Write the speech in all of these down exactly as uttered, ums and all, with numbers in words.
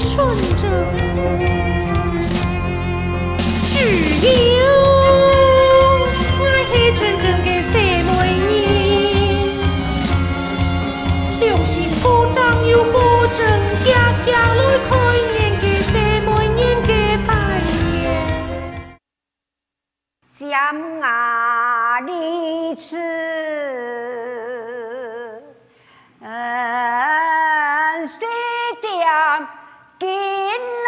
純真。只有𠊎係真正个細妹人，良心保障又保證，遽遽來開眼个細妹人个排面。 尖牙利齒，嗯，四點金啊！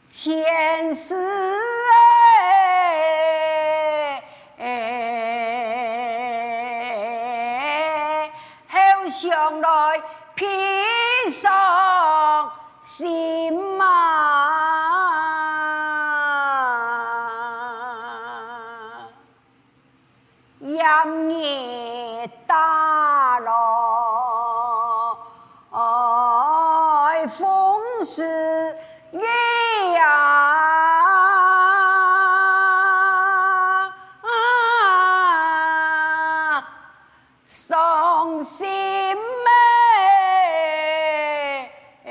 前世欸，後生來披上心啊。 炎日打來，風時雨啊，傷心欸。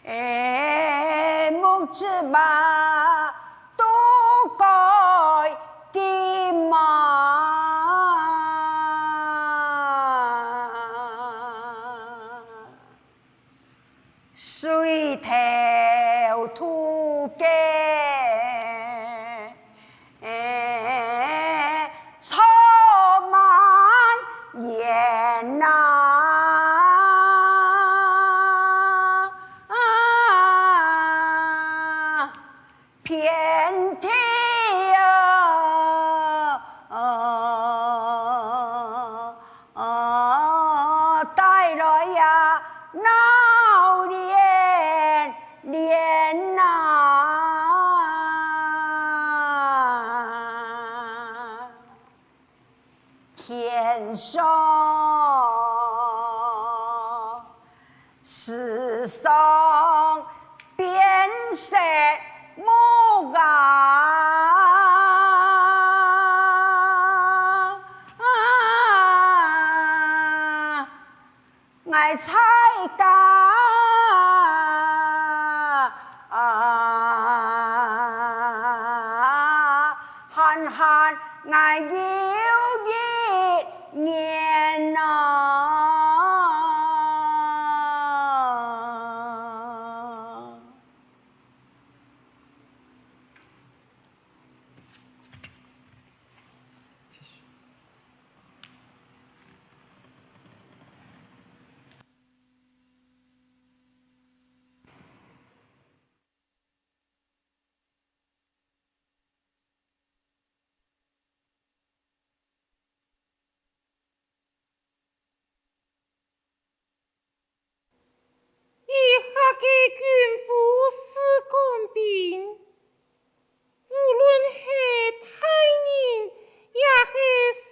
欸，目汁嘛都該金啊。水頭土雞， 欸，草滿煙啊。啊，遍地啊，啊，帶來呀鬧連連啊。 天上時常變色目啊！啊， 𠊎在家，啊，閒閒𠊎又一年啊。以下个軍夫士官兵，無論係大人也係細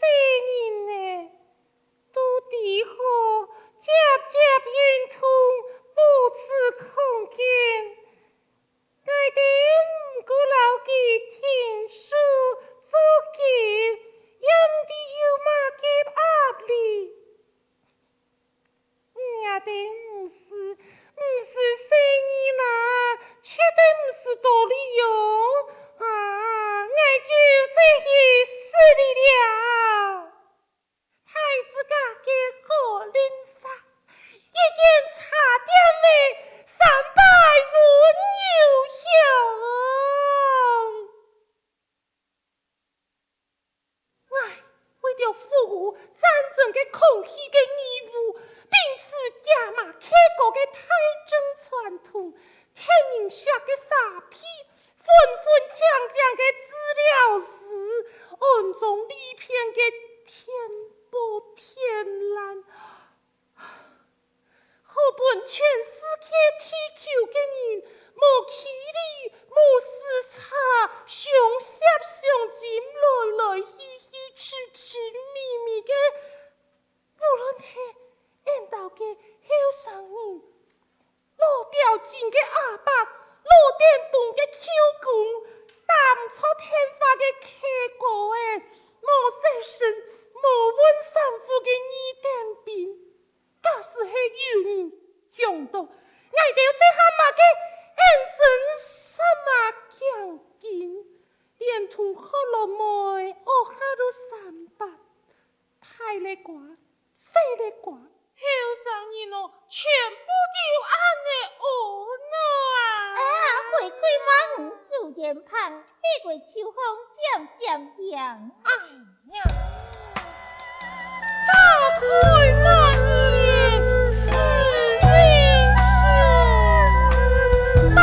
人仔，都知好接接運動，保持康健。 𠊎兜毋過摎佢𢯭手做狗，也毋知有麼个壓力。你兜毋使，毋使細義啦，絕對毋使道理喲。啊，𠊎就再去失禮了。 大自家个好鄰舍，一間茶店仔三百文有效。𠊎為著服務戰爭个空虛个義務，摒除野蠻刻薄个大政傳統， 天然石个沙皮，粉粉淨淨个資料時，安裝利便个天保天欄，好分全世界地球个人無距離、無時差，相惜相親，來來去去，親親密密个。 無論係𫣆兜个後生人，老吊頸个阿伯，老電動个舅公，打毋著電話个契哥仔，个瓜，細个瓜。後生人哦，全部都恁呢哦喏啊！啊，回歸嘛，你主人旁，別个秋風漸漸涼。哎呀，大概那年是明秋，半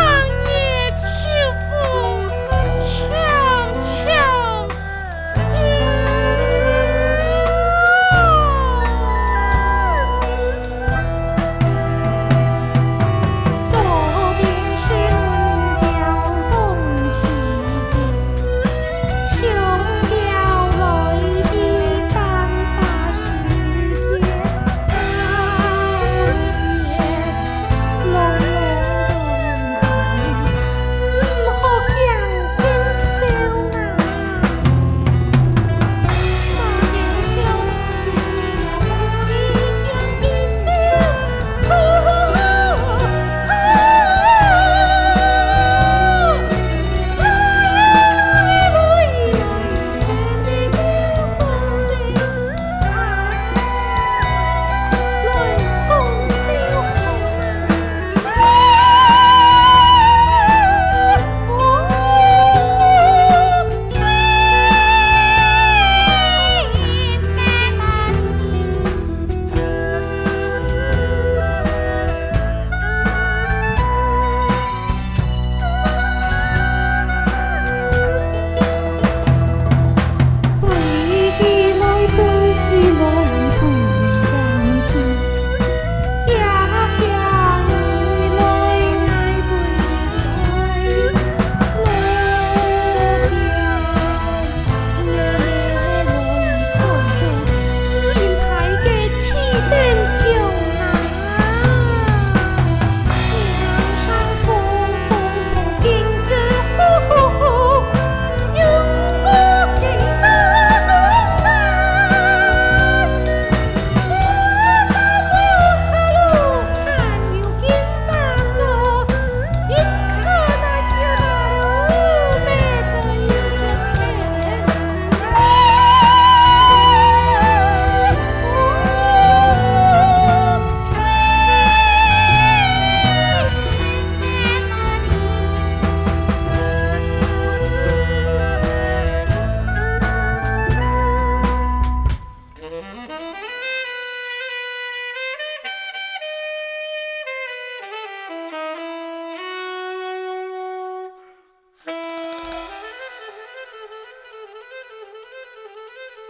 夜秋风轻轻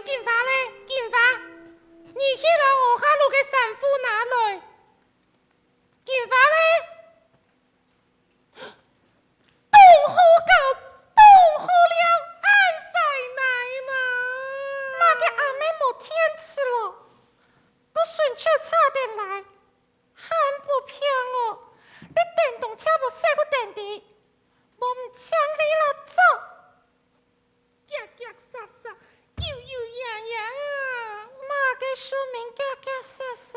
金花嘞，金花，你去摎屋下摝个衫褲拿來。金花嘞， 當好搞，當好尞，恁細奶嘛。麼个阿姆無電池咯？不順就插電來，還不平哦！你電動車無駛過電池，無毋淨你啦做！遽遽煞煞，勼勼羸羸啊！麼个說明遽遽煞煞？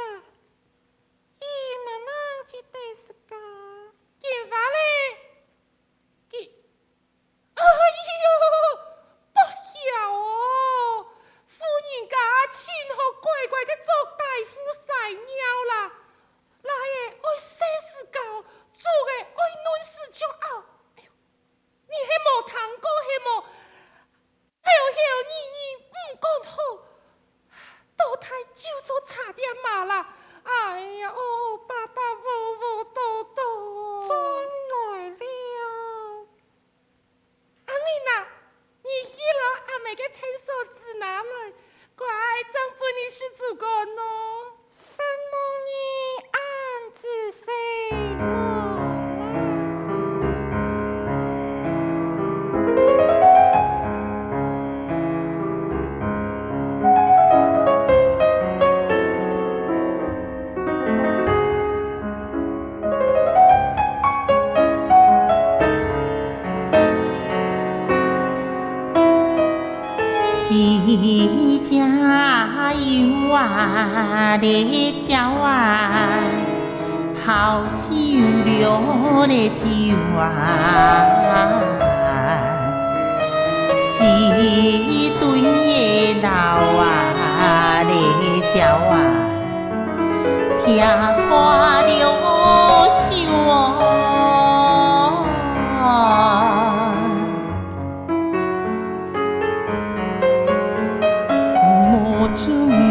佢乜恁樣子對自家。金花嘞，佢，哎喲，不曉哦！婦人家盡好乖乖个做大夫曬尿啦，倈仔愛細時教，竹仔愛嫩時就拗。哎喲， 你係無聽過係無？後後日日毋管好，到大就做茶店嫲啦。哎呀，哦，爸爸，嗚嗚，多多。轉來了。阿敏啊，你去摎阿姆个便所紙拿來， 乖，正分你食竹竿哦。承蒙你恁仔細咯。 自家有啊，來招啊，好酒了來招啊，自對个老啊，來也破了手啊。无种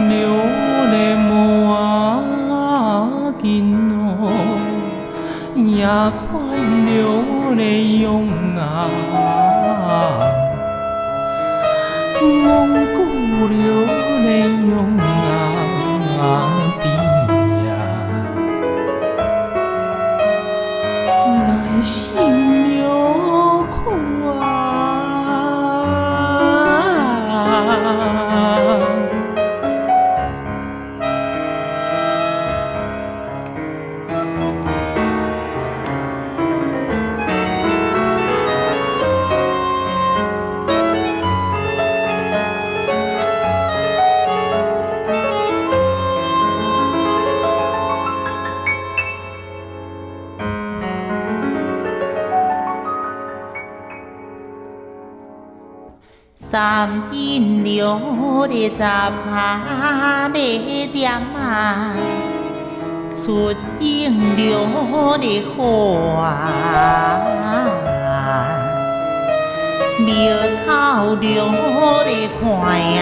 了个麻筋哦，也 看了个羊啊，望过了个羊啊，弟呀，耐心了苦啊。 三进了个雜下个店啊，出进了个貨啊，廟口了个壞啊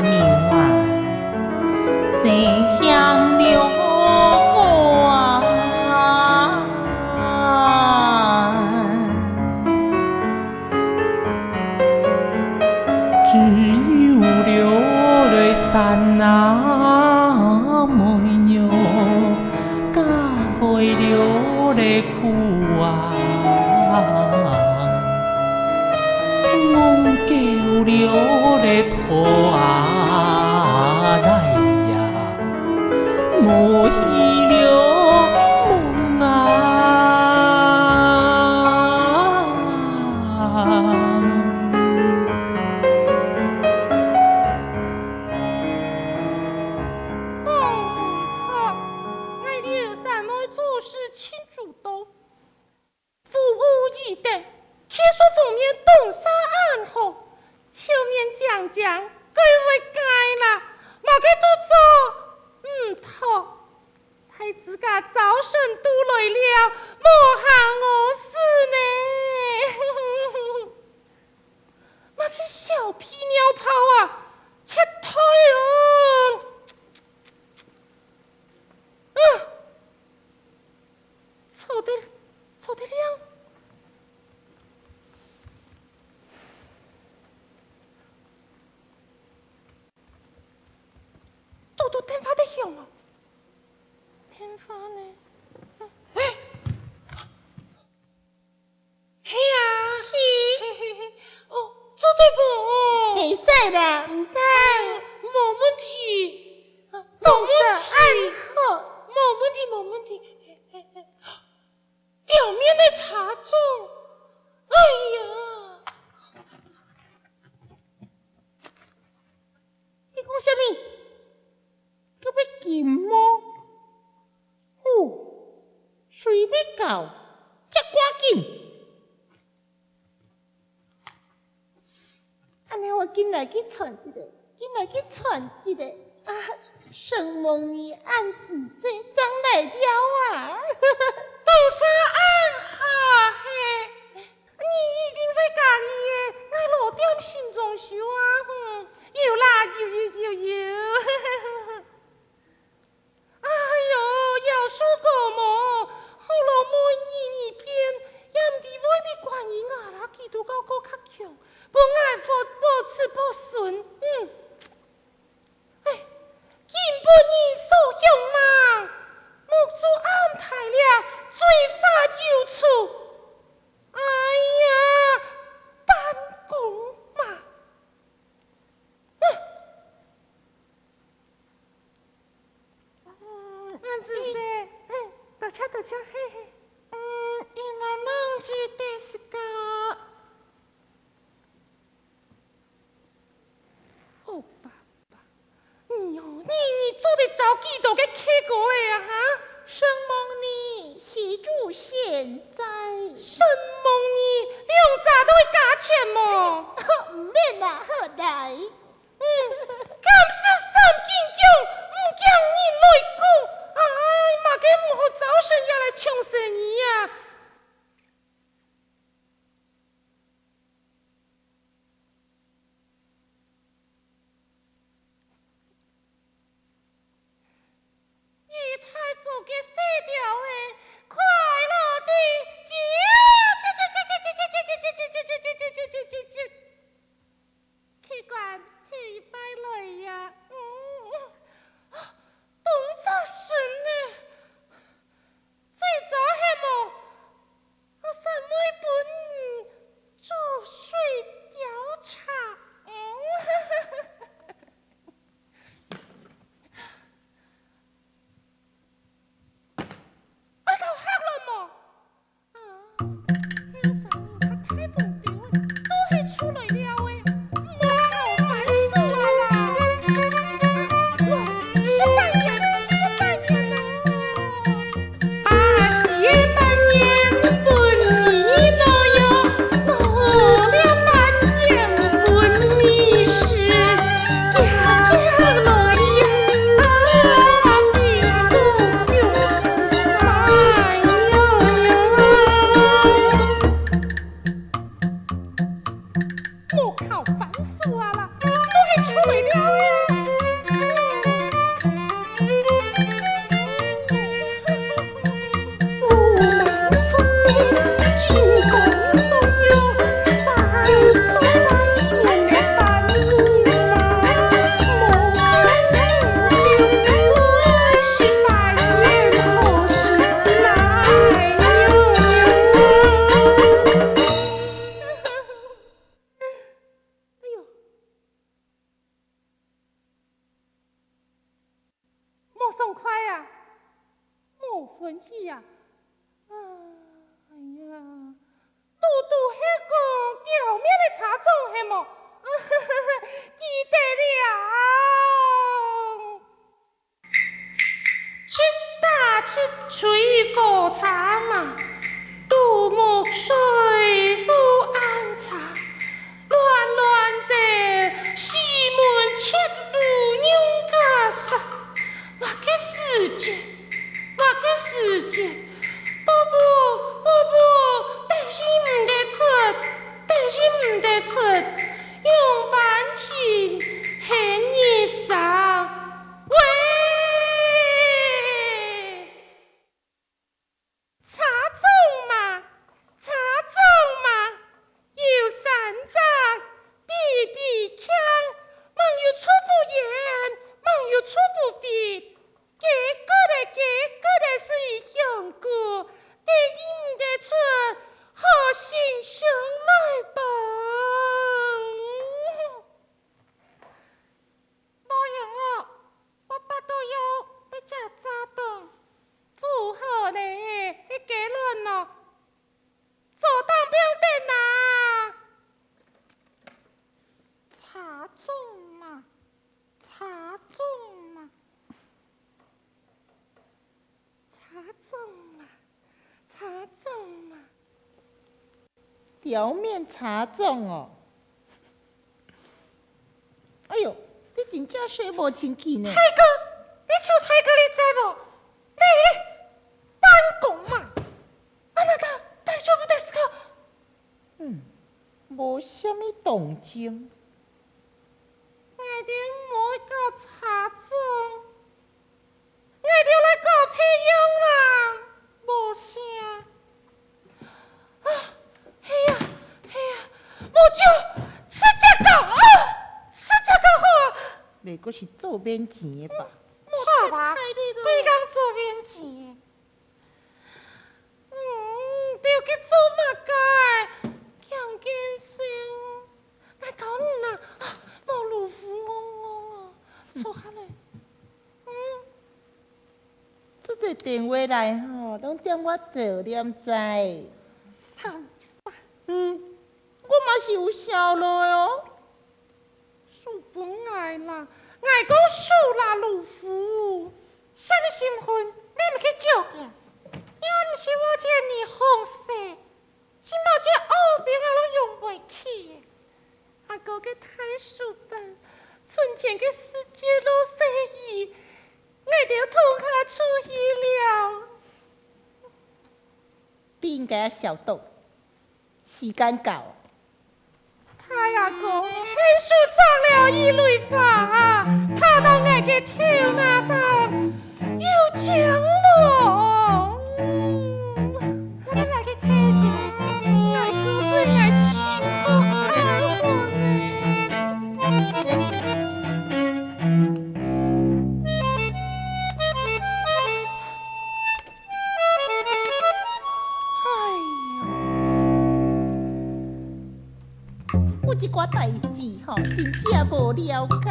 牛啊，生香了个啊。 只有了个山啊妹喲，加會了个苦啊，望夠了个婆啊來呀。 无去了梦啊。嗯，毋错，𠊎刘三妹做事真主动。 服務有德，技術方面當煞恁好，笑面靚靚，該會該啦，麼个都做毋妥。大自家朝晨都來了，無閒我事呢。麼个小屁尿泡啊，絕對哦！嗯。 坐得，坐得亮。嘟嘟，電話在響哦。電話呢？嗯。欸！係啊。係。嘿嘿嘿，哦，做得無哦？會使啦，毋怕。嗯，無問題。啊，無問題。當然好。無問題，無問題。嘿嘿嘿。 表面个茶种。哎呀！你講啥物？佢會金毛？哦，水會高，才趕緊。 恁樣𠊎緊來去攢一个，緊來去攢一个。啊，承蒙你恁仔細，正來尞啊。當煞恁好嘿，你一定會佮意个，𠊎老店新裝修啊，哼，有啦，有有有有。 哎喲，夭壽哥無，學老妹日日變，也毋知會比觀音啊啦基督教閣較強，分𠊎福保子保孫。嗯。哎，今晡日掃香吂，目珠恁大了，嘴花又粗。哎呀，辦公吂。嗯。 嗯，恁仔細，嘿，多謝多謝，嘿嘿。嗯，今は何時ですか？好爸爸，你哦，你，你做得招幾多个契哥仔啊，哈？承蒙你，習主現在。承蒙你，兩儕都會加錢無？毋免啦，好來。 嗯，敢食三斤薑，毋驚人來講。手啊啦，都係吹了欸。哎喲，無爽快啊，無歡喜啊！哎呀，堵堵係講表面个茶種係無？記得了。 七打七吹火車馬，獨木水滬暗茶，亂亂走，西門七路人家殺。麼个時節，麼个時節，寶寶，寶寶，得意毋得出，得意毋得出，仰般形喊一聲？ 喂！茶種嘛，茶種嘛，有三隻比比強，吂有出乎言，吂有出乎鼻。結果咧，結果咧，係香菇，得意毋得出，好心想來吧。 無用哦，我八到腰，被車炸斷。煮好咧，係雞卵哦，做當放等啊。茶種嘛，茶種嘛。 茶種啊，茶種啊。表面茶種哦。哎喲，你真正說無清氣呢。大哥，你就大哥，你知無？你，你，辦公嘛。あなた、大丈夫ですか？嗯，無啥物動靜。𠊎兜無搞茶種。 𠊎兜來搞別樣啦。無聲。啊，係啊，係啊，無酒，直接搞啊，直接搞好啊。你閣是做免錢个吧？好吧，規工做免錢。嗯，到底做麼个？強健生，𠊎教你啦，啊，無路夫戇戇哦，坐下來。 嗯。這个電話來吼，攏踮我嘴念在。三八。嗯，我嘛是有想落哦。輸分𠊎啦，𠊎講輸啦，路夫。啥物身份？你毋去照鏡，也毋是我這个二房細。 這馬這烏兵啊，攏用袂起。阿哥个大叔伯，春天个時節落細雨，𠊎兜通下出去了。你應該曉得，時間到。大阿哥，你手插了一蕊花，插到𠊎个頭那搭，有靚無？ 我來去提一下。𠊎哥對𠊎盡好，恁好呢。哎喲，有一寡代誌吼，真正無了解。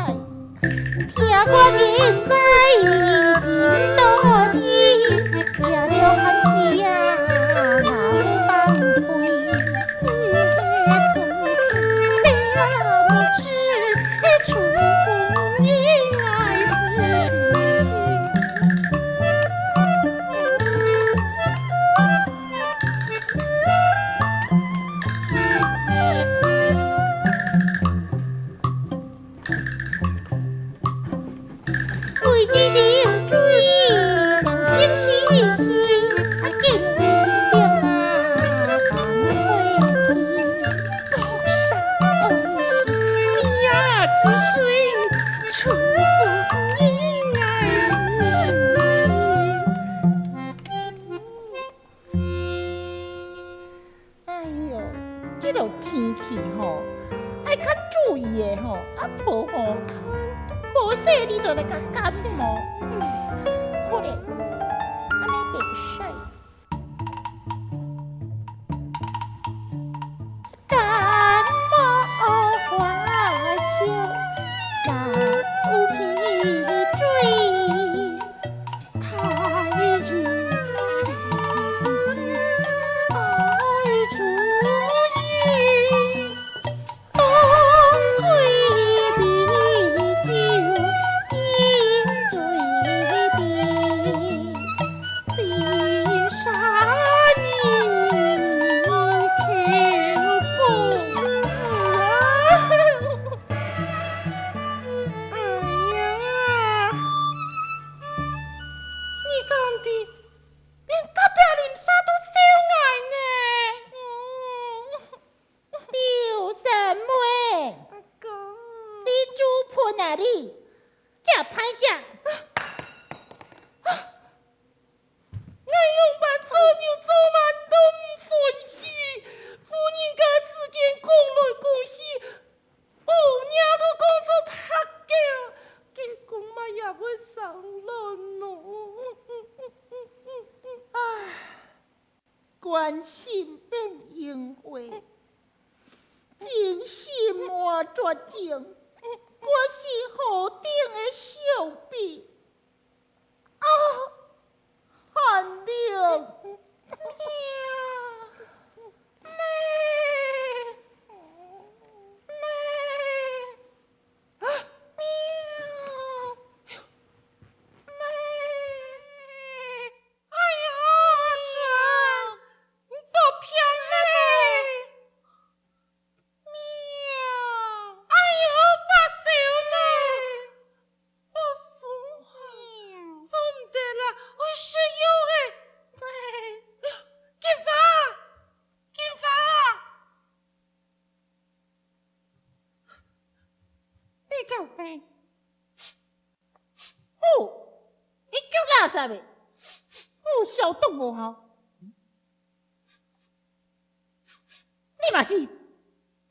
聽官人來人多的，食了番茄啊，人放屁。你係聰明了無知，係聰明人來事情。 為你流泪，两情依依。之水，春风人儿时。哎喲，這个天氣吼，愛較注意个吼，啊無吼，無細膩就來甲感冒。嗯，好咧，安尼袂使。 感冒發燒，流鼻水，太陽晒，愛注意，冬季米酒飲最甜。 哎呀，你講的，連隔壁鄰舍都笑𠊎呢。嗯。劉三妹，阿哥。你豬糞啊你，食歹食。 𠊎仰般做牛做馬你都毋歡喜，婦人家之間講來講去，無影都講做白狗，結果嘛也會生卵咯。唉，關心變榮華，真心換絕情，我是何等个傷悲。 啊，寒流，喵，咩，咩，啊，喵，咩。哎呀，阿春，你發病了無？ 喵！哎喲，發燒呢！發風寒，做毋得啦，愛食藥个。金花，金花！你做咩？ 哦，你叫垃圾个，哦，消毒無效。你嘛是，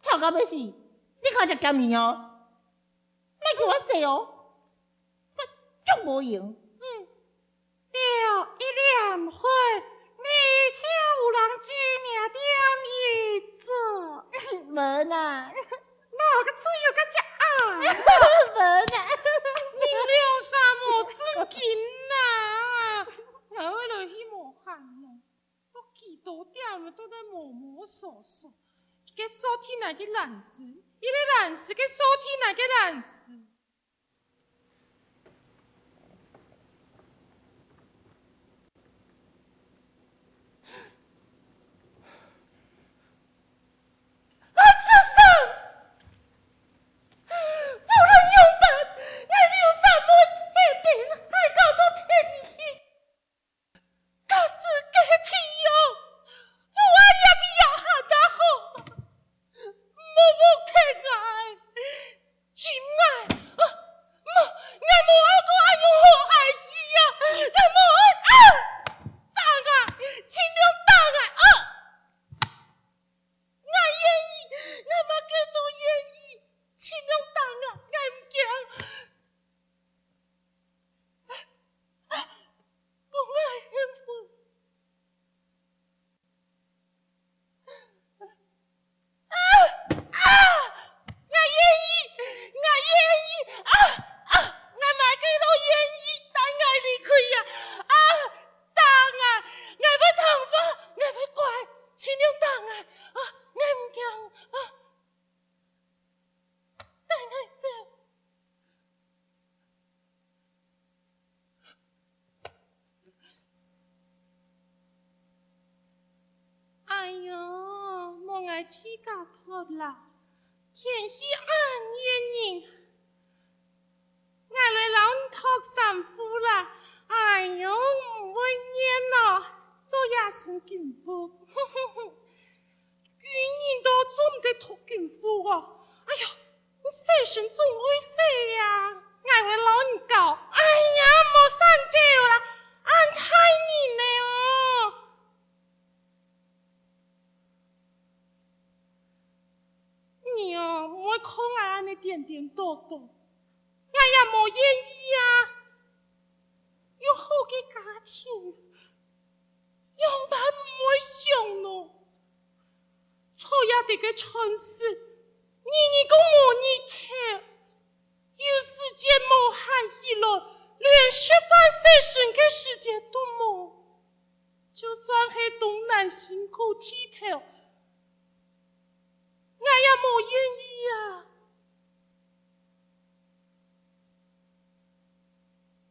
臭甲要死，你看只鹹魚哦，莫叫我洗哦，我足無閒。嗯，了一兩回，你就有人知名點一做。無啦。 哪个嘴有个只啊？無啦。你兩儕無正經啦！𠊎愛來去無閒咯，到幾多點了，都在摸摸索索。一个掃地，那个懶尸，一个懶尸，个掃地，那个懶尸。 啊，畜生！無論仰般，𠊎劉三妹會變，害到到天去。假使該係天哦，烏鴉也比也還較好。 莫，莫踢𠊎！親𠊎！啊，莫，𠊎無愛過恁樣好下去啊！𠊎無愛啊！打𠊎！盡量打𠊎啊！𠊎願意，𠊎麼个都願意！盡量打𠊎，𠊎毋驚！啊，啊，分𠊎幸福！ 啊！啊！𠊎願意，𠊎願意！啊！啊！𠊎麼个都願意，但𠊎離開啊！啊！打𠊎！𠊎會聽話，𠊎會乖，盡量打𠊎！啊！𠊎毋驚！啊！帶𠊎走！ 哎喲，莫，𠊎自家脫啦，天氣恁熱呢，𠊎來摎你脫衫褲啦。哎喲，毋會熱哦，著這身軍服。軍人都做毋得脫軍服哦。哎喲，你洗細聲總會死啊！𠊎會摎你教。哎呀，莫散招啦，恁大人了哦！你哦，毋會看𠊎恁呢顛顛倒倒，𠊎也無願意啊！有好个家庭， 仰般毋會想呢？坐這兜个餐食，日日講無日頭，有時節無閒起來，連食飯洗身个時節都無。就算係東南辛苦地頭，𠊎也無願意啊！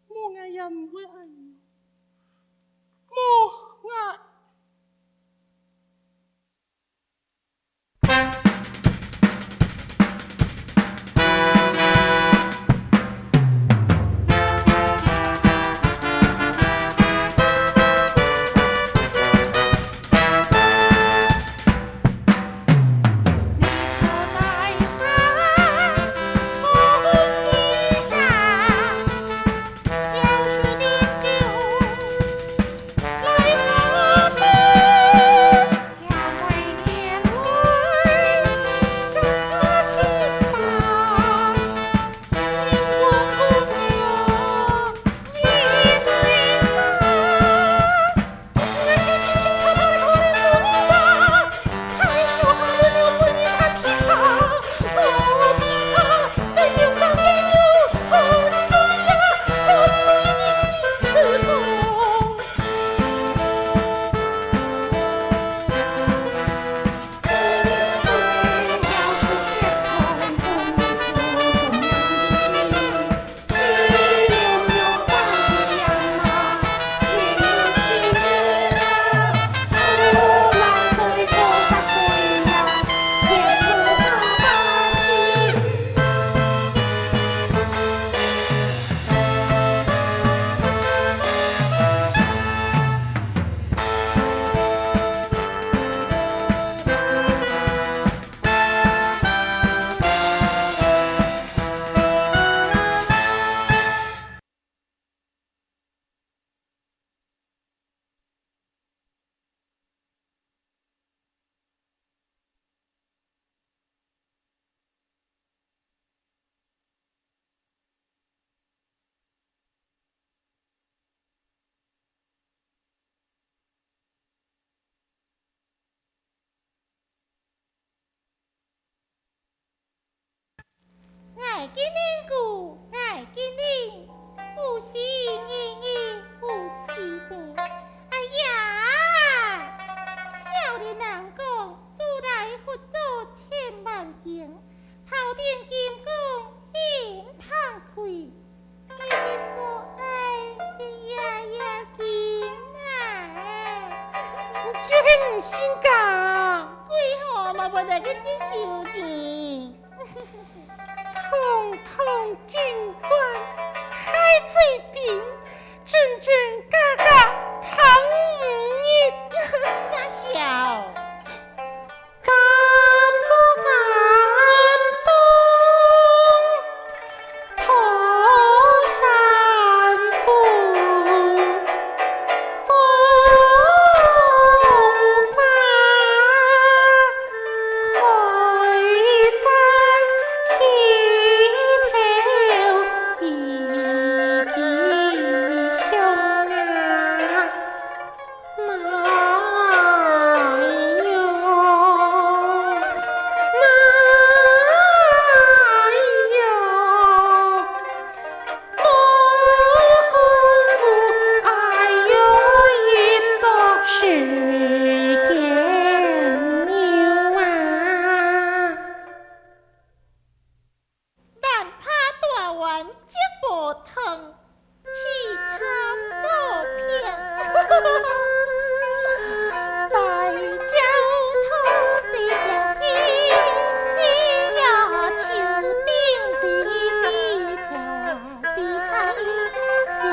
無𠊎也毋會恁樣。 無，𠊎。𠊎个人故，𠊎个人，不是你，你不是你。哎呀，少年人講，做大佛祖千萬行，頭頂金剛心頭跪。 你个做愛是呀呀緊啊！就係毋信講。鬼吼，嘛會來个接受你。堂堂軍官，海賊兵，真真假假，聽毋入。傻笑。 甘做感動，托山風，風花開在枝頭，一枝香啊。 哪有，哪有，莫功夫，哎喲，一到時間有啊。 萬怕大碗接無湯，淒慘無片。大鳥兔死了，鳥就定定地跳，地太平靜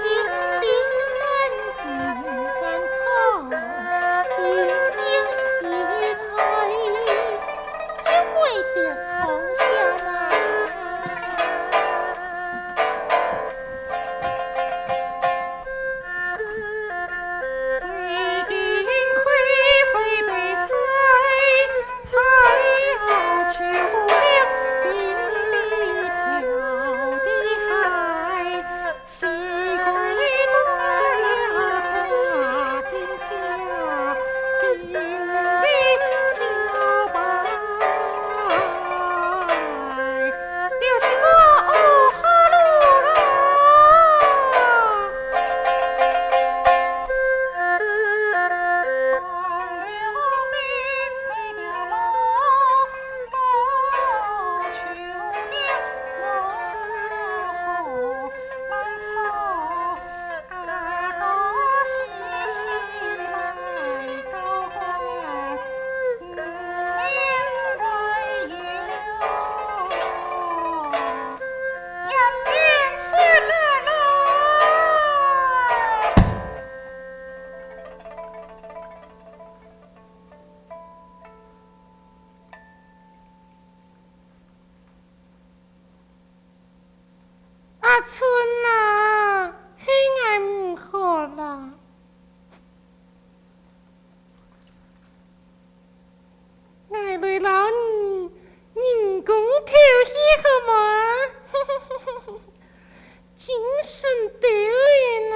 靜，人人看，平靜時代。 就會得放下啦。春啊，係𠊎毋好啦。 𠊎來摎你人工調戲好無啊？精神抖擞啊，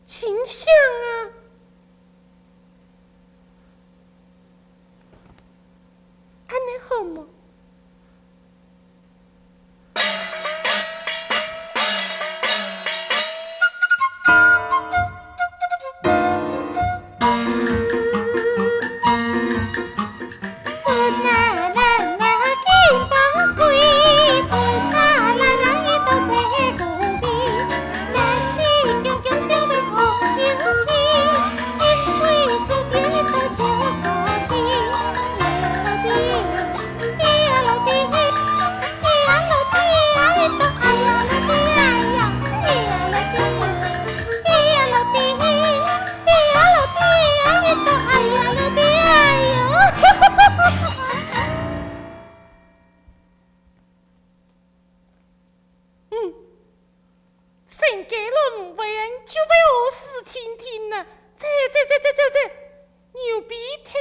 清醒啊，恁呢好無？ 嗯， 成家了毋會，就會屙屎定定啊！走走走走走走，牛鼻頭！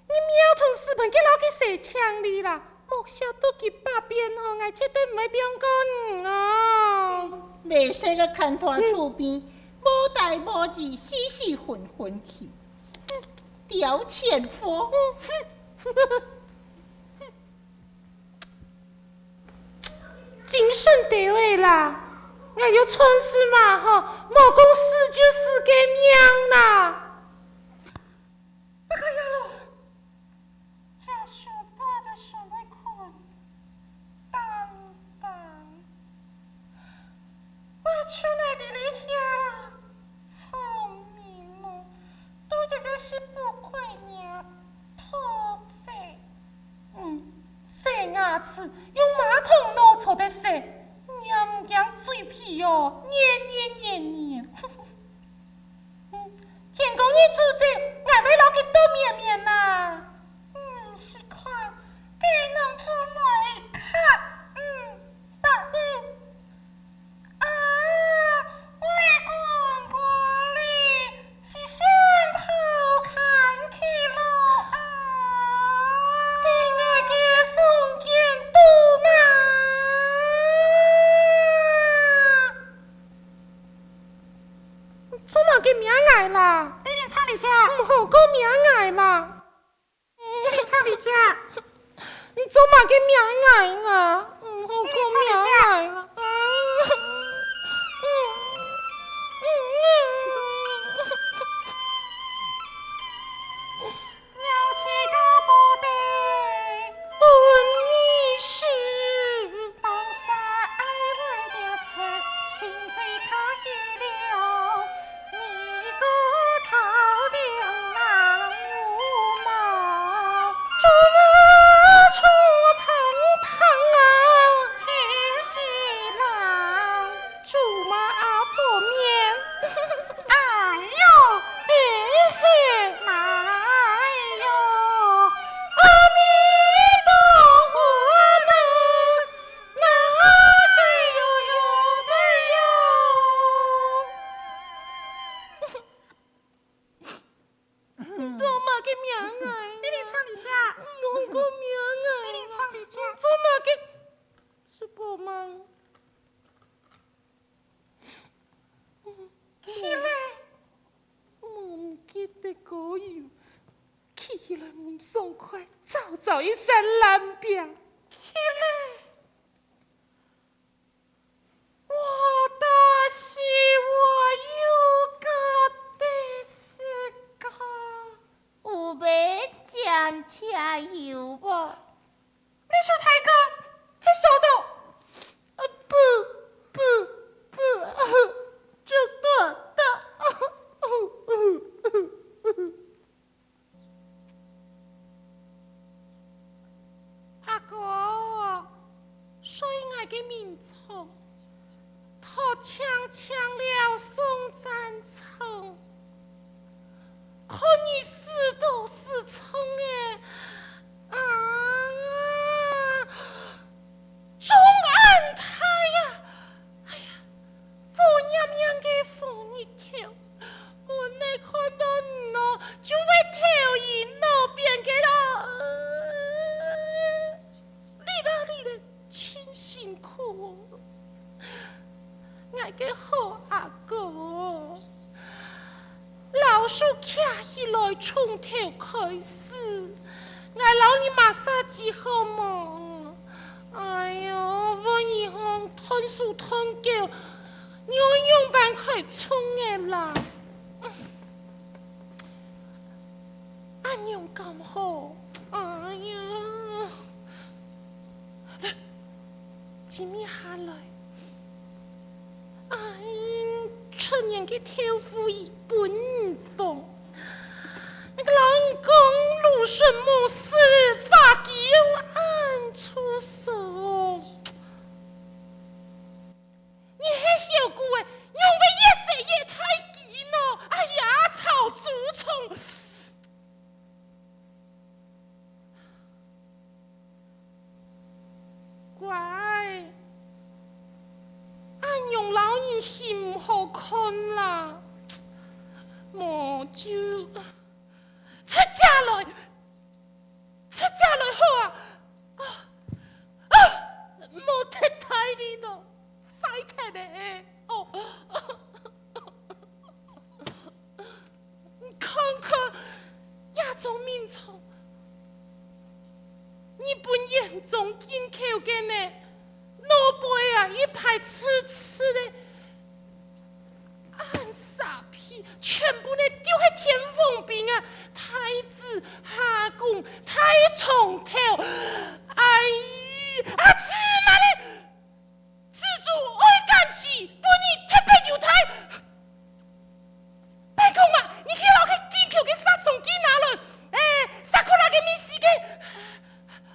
你莫同屎盆桷摎佢洗淨哩啦，莫笑到佢百變吼，𠊎絕對毋會放過你哦！袂使个看大厝邊，無代無誌死死昏昏去，哼，刁錢貨！哼！ 精神抖擞啦，𠊎有賺數嘛吼，無講輸就輸个命啦。哎呀咯，這上班都上會睏，單單。我就來佇這下啦，聰明無，都一隻食不虧呢，偷嘴。 嗯，洗牙齒用馬桶挼坐得洗，你也毋驚嘴皮哦，黏黏黏黏。嗯，天公爺做主，𠊎會摎佢鬥綿綿啦。嗯，試看，該能做麼个？嗯，打，嗯。 啊，我个公公哩，是想偷看去咯啊！對𠊎个房間堵哪！做麼个罵𠊎啦？你連唱你姐！毋好過罵𠊎啦！ 你唱你姐。你做麼个罵𠊎啊？毋好過罵𠊎啦！鳥鼠个布袋分你食。 哎喲，哎嘿，哎喲，阿弥陀佛，哪个有有的有？你做麼个罵𠊎？你唱你姐。你做麼个？是我嗎？ 起來！無毋記得過有，起來毋爽快，早早一身爛病。起來！我大喜我有个的時間。有無？暫且有無？ 你就大哥，還曉得？啊，不，不，不，啊，這個的，啊，阿哥，所以𠊎个眠床， 托淨淨了送戰場。看你輸到輸衝欸，啊，中安太啊， ，𠊎个好阿哥，老樹徛起來從頭開始，𠊎摎你massage好無？哎喲，問你吼，斷手斷腳，你愛仰般開創个啦？恁樣敢好？哎呀！ 今日下來，哎，出年个豆腐已分你放。該个老人講，蘆筍無死，花枝又恁粗疏。你係曉得个，仰會越洗越大枝呢？哎呀，臭蛀蟲！ 乖，恁樣摎人心毋好看啦。無就出家來，出家來好啊！啊，啊，無忒大力咯，壞忒咧。哦。 你看看，這張眠床，日本原裝進口个呢，外背啊一排刺刺个，恁沙皮，全部呢就係天王星啊，太子、下宮、太上頭，哎，啊，芝麻咧！ 蜘蛛愛趕鬼，分你特別優待。辦公啊，你去摎該進口个殺蟲劑拿來，欸，sakura个、美味しい个。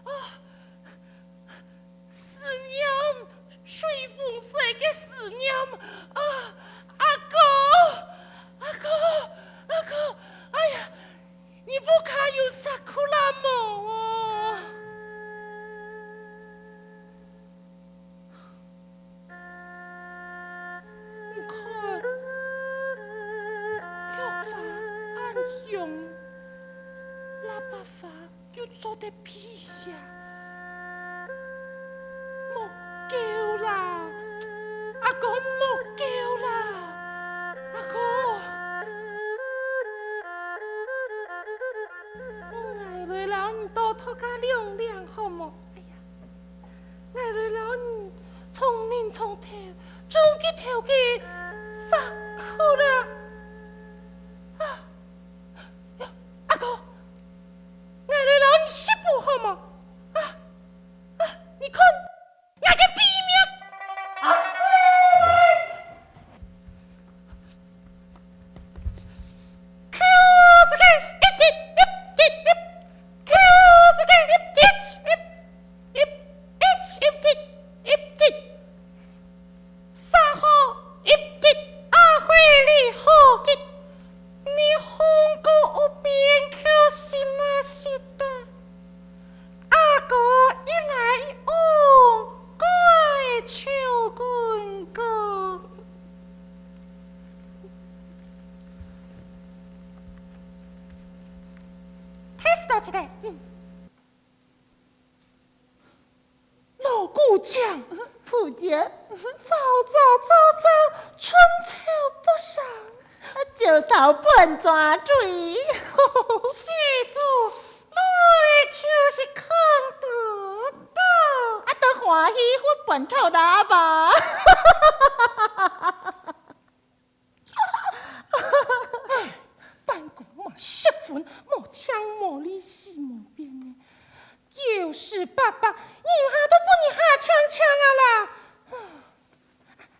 哦，思念，水紅色个思念。啊，阿哥，阿哥，阿哥，哎呀， 你屋下有sakura無哦？你看，菊花恁香，喇叭花又做得辟邪。 莫噭啦，阿哥，莫噭啦，阿哥。𠊎來摎你多托加涼涼好無？哎呀，𠊎來摎你從眠床頭，從佢頭去sakura。啊，阿哥，𠊎來摎你食補好無？啊，啊，你看， 𠊎个秘密！啊，你放過屋邊去食麼个啊？ 阿哥一來一往，怪手滾滾。Test一下。老古井， 夫人，早早早早，寸草不生，石頭半抓錐。施主，你就是看得到。啊，都歡喜，分本頭拿吧。 辦公嘛，十分無情無理，死無變呢。九十八八，人下都分人下淨淨啊啦！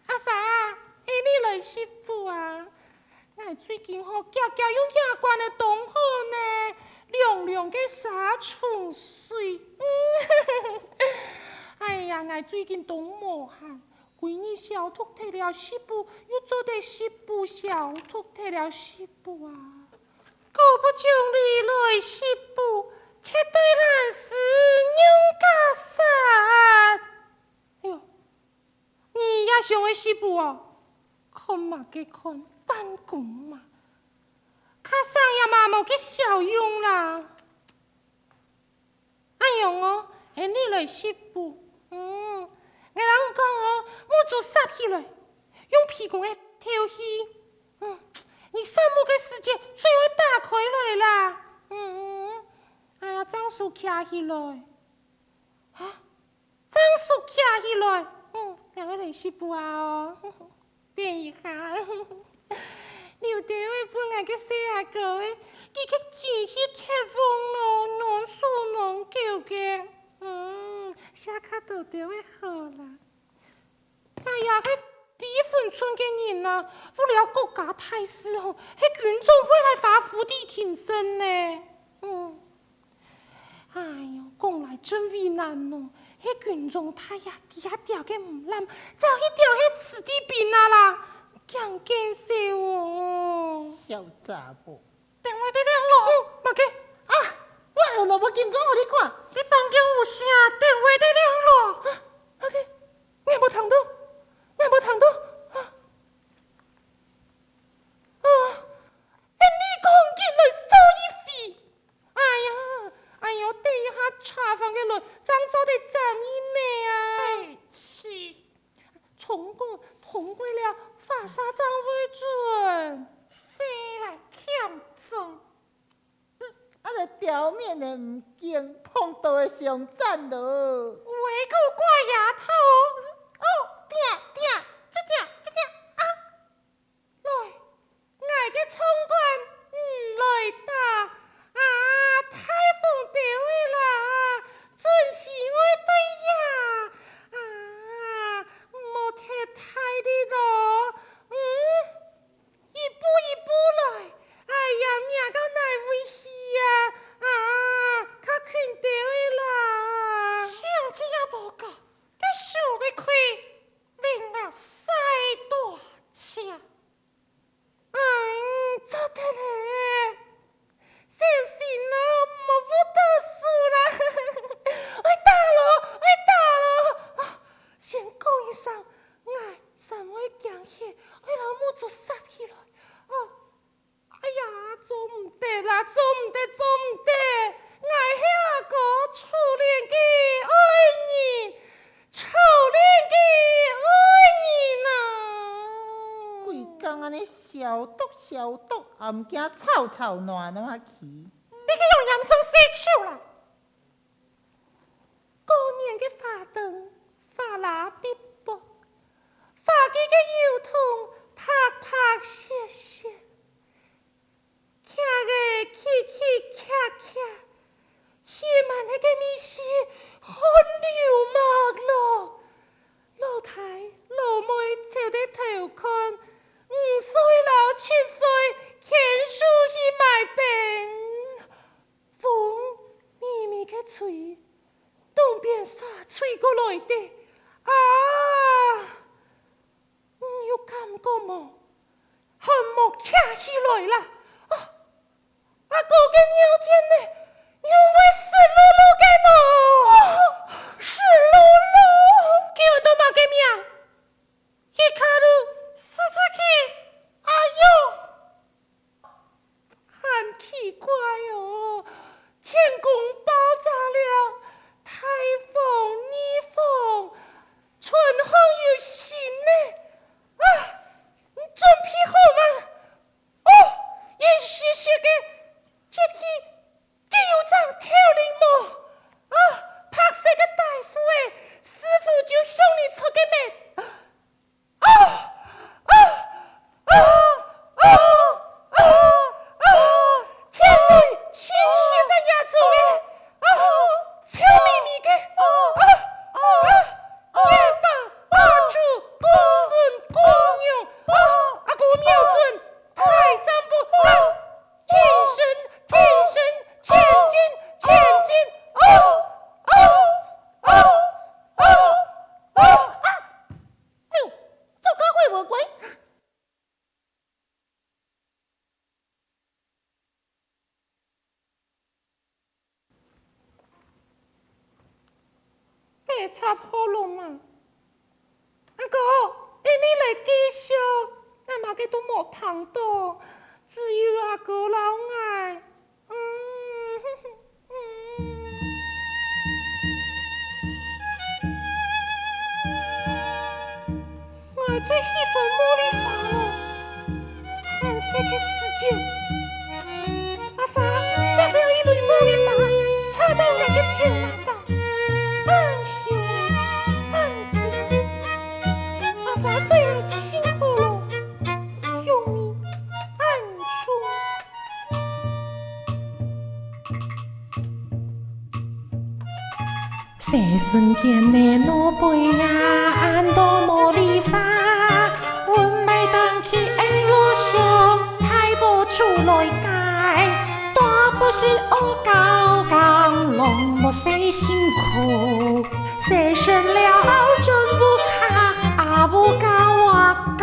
阿發，係你來食補啊！𠊎最近吼，遽遽用瓦罐个當好呢，涼涼个殺蟲水。哎呀，𠊎最近當無閒， 歸日消毒忒了食補，又做得食補消毒忒了食補啊！姑不將你來食補，絕對懶尸仰結煞！哎喲，你也想愛食補哦？看麼个看，辦公嘛！較省也嘛無个效用啦！ 恁樣哦，係你來食補。嗯，𠊎摎你起來，用被公仔敨氣。嗯，你散步个時節，嘴愛打開來啦。嗯，哎呀，正手擎起來。啊，正手擎起來。嗯，兩个人是不啊哦。等一下，留兜仔分𠊎个細阿哥仔，佢較精氣較旺咯，軟手軟腳个。嗯，寫較多兜仔好啦。 哎呀，該離婚村个人啊，為了國家大事吼，係軍中會來發伏地挺身呢。嗯，哎喲，講來真為難哦，係軍中大爺底下吊个毋濫，走去吊係子弟兵啊啦，驚見笑哦。小查埔， 電話在響咯。嗯，麼个？啊，我好了，我緊講予你看。你當今有聲，電話在響咯。麼个？𠊎無聽到，𠊎無聽到。啊，啊，恁樣講緊來做一回。哎呀，哎喲，等一下查房个來，正做得斬人呢啊。哎，是。 衝過，通過了，華沙正會準。死來欠揍。啊，這表面的毋驚，碰到的上讚咯。圍毬怪丫頭。哦，聽，聽，就聽，就聽，啊！來， 𠊎个銃管毋來打，啊，大風兜仔啦，準是愛對呀，啊，莫忒大力咯，嗯，一步一步來，哎呀，命到哪位去呀，啊，較近兜仔啦。槍子也無夠，該手會開，令𠊎使大隻。 嗯，做得咧。小心哦，莫舞到手啦。會打咯，會打咯。啊，先講一聲，𠊎三妹驚血，愛摎目珠霎起來。哦，哎呀，做毋得啦，做毋得，做毋得。𠊎係阿哥初戀个愛人， 初戀个愛人啊！規工恁呢消毒消毒，也毋驚吵吵鬧鬧去。你去用鹽水洗手啦！過年个花燈，花啦嗶啵，花枝个油桐拍拍瀉瀉。 徛个企企徛徛，吸滿个味緒，汗流脈落。老弟老妹走得偷看，五歲摎七歲牽手去買冰。風微微个吹，東邊沙吹過來个，啊！ 你有感覺無？汗毛徛起來啦！啊，阿哥个尿墊呢？仰會濕漉漉个呢？濕漉漉！叫做麼个名？Hikaru。Suzuki。哎喲！ 還奇怪哦，天公爆炸了，大風、二風，春風又生呢。啊，你準備好嗎？哦，一息息个接起，佢有張頭linng無？啊，白色个大褲仔，師傅就向你出个面。 啊！啊！啊！啊！啊！啊！天地清氣分野種个，啊！臭咪咪个，啊！啊！啊！野花、花草、公孫、公娘，啊！阿哥瞄準大丈夫，啊！挺身，挺身，前進，前進，啊！啊！啊！啊！啊！啊！ 哎喲，做家伙無乖。該插好了嘛。阿哥，恁呢來繼續，𠊎麼个都無聽到，只有阿哥摎𠊎。嗯，嗯。最喜歡茉莉花咯。閒時个時節，阿花摘了一蕊茉莉花，插到𠊎个頭那頂，恁香，恁靚。阿花對𠊎盡好咯，香味恁重。 細身間个老輩啊，恁多茉莉花，阮買等去愛路上，大步出來街，大步是愛高高，浪步細辛苦，洗身了後轉屋下，阿母教我教。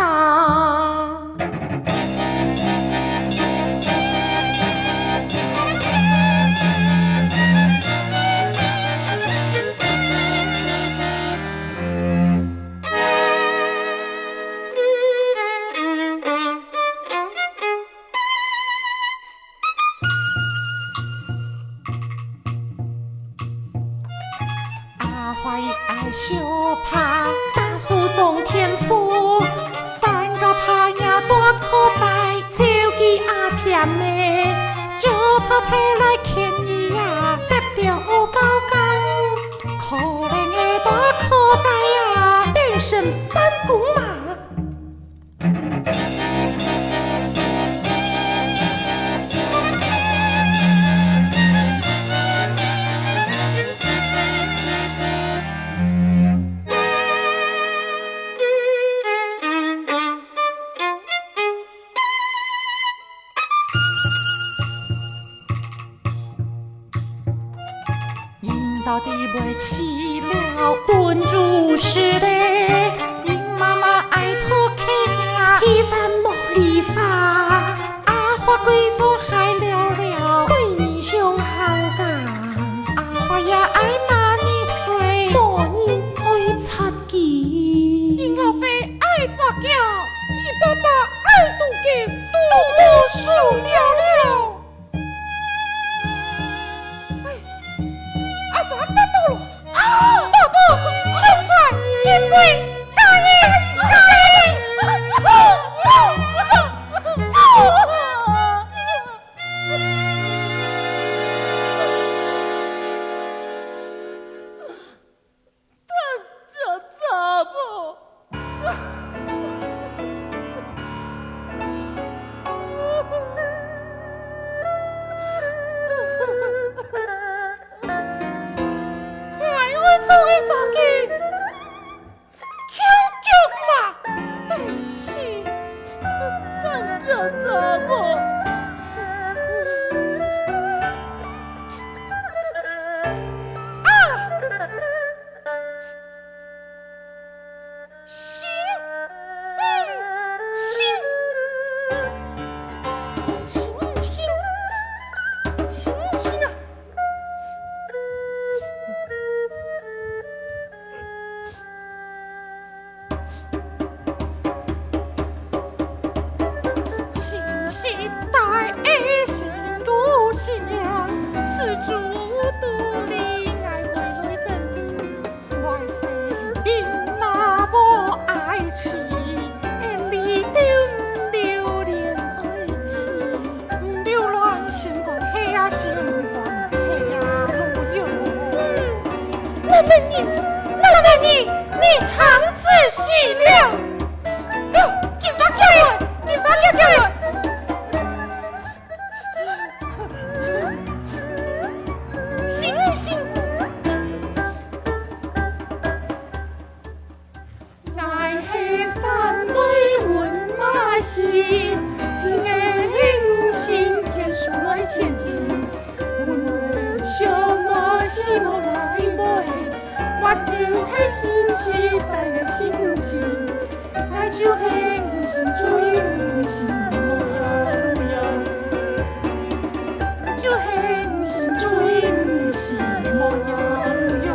阿花一愛繡帕，打手掌天賦，三个帕伢大口袋，超級阿甜个，就偷偷來牽伊啊，得了烏高高，可憐个大口袋啊，變成半公馬。 人到底會死了，本主是嘞，人媽媽愛討客兄，喜歡茉莉花，阿花歸做害了了，歸日想行家，阿花也愛罵你，無人愛插佢。你老爸愛跋筊，你爸爸愛渡劫，渡到手了了。 哎，阿花跌倒了！啊！大步衝出來，金貴，加油，加油！走，走，走，走！等這查某！ 𠊎愛做一隻狗，翹腳嘛！唉，死！真正做無。啊！ 行，嗯，行，行，行，行，行啊！行，行，大愛行路行，自主獨立，愛回來真理。 外星人若無愛情，俺裡頭毋留戀愛情，毋留戀心肝血啊，心肝血啊，路有。嗯，那麼你，那麼你，你行仔細了。喲，金發叫人，金發叫人。 行行。𠊎係山尾搵馬心，心个五星天使來前進，阮會相愛，希望來飛，我就係天使，帶來星星。 𠊎就係五星最五星，無呀無呀。𠊎就係五星最五星，無呀無呀。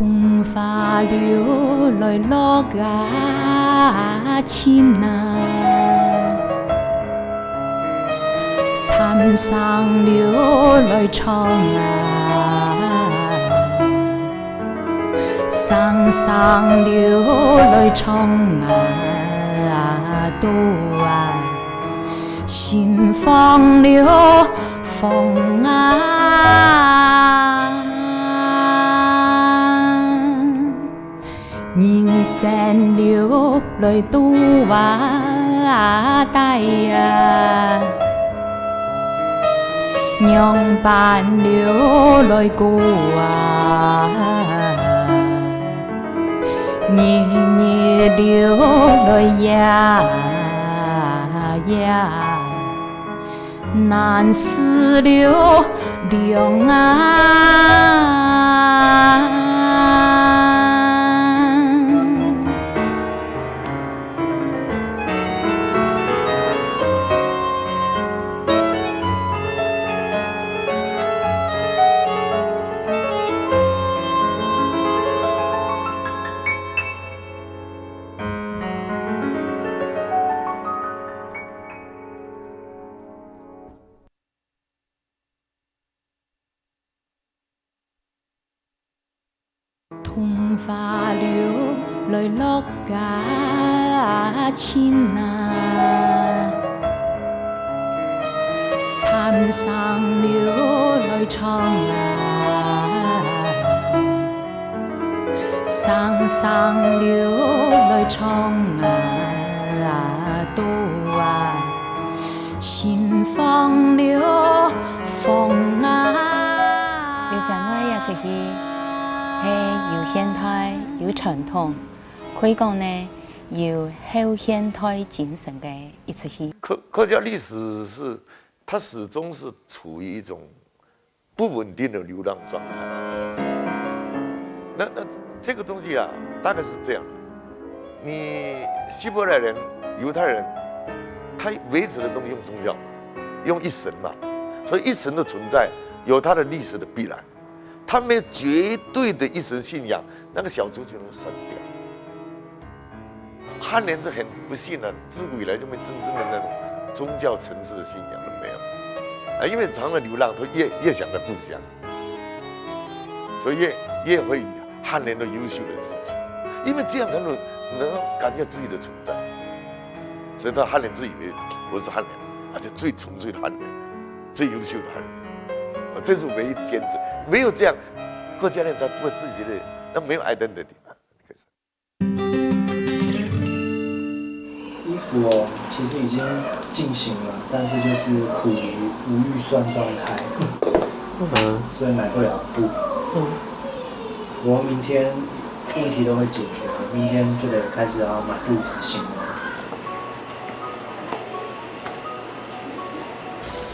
桐花柳來落啊情啊，蠶聲柳來唱啊，聲聲柳來唱啊，都啊，心放了 放啊。人生路來渡啊，帶啊，仰般路來過啊，日日路來呀呀。 難辭了涼啊。桐花柳來落啊情啊，蠶聲柳來唱啊，聲聲柳來唱啊，都啊。 心放了放啊。劉三妹這齣戲係有現代、有傳統，可以講呢，有後現代精神个一齣戲。客，客家歷史是，它始終是處於一種 不穩定的流浪狀態。那，那這個東西啊，大概是這樣。你希伯來人、猶太人，他維持的東西用宗教，用一神嘛，所以一神的存在有它的歷史的必然。他沒有絕對的一神信仰，那個小族群會散掉。 漢人是很不幸的，自古以來就沒真正的那種宗教層次的信仰都沒有。啊，因為常常流浪，都越，越想越不一樣，所以越，越會以漢人的優秀的自己，因為這樣才能，能夠感覺自己的存在。所以到漢人自以為我是漢人，而且最純粹的漢人，最優秀的漢人。啊，這是唯一的堅持。沒有這樣，客家人才不會自己的，那沒有 identity 嘛。 衣服哦，其實已經進行了，但是就是苦於無預算狀態，嗯。所以買不了布。嗯。我明天問題都會解決，明天就得開始要買布執行了。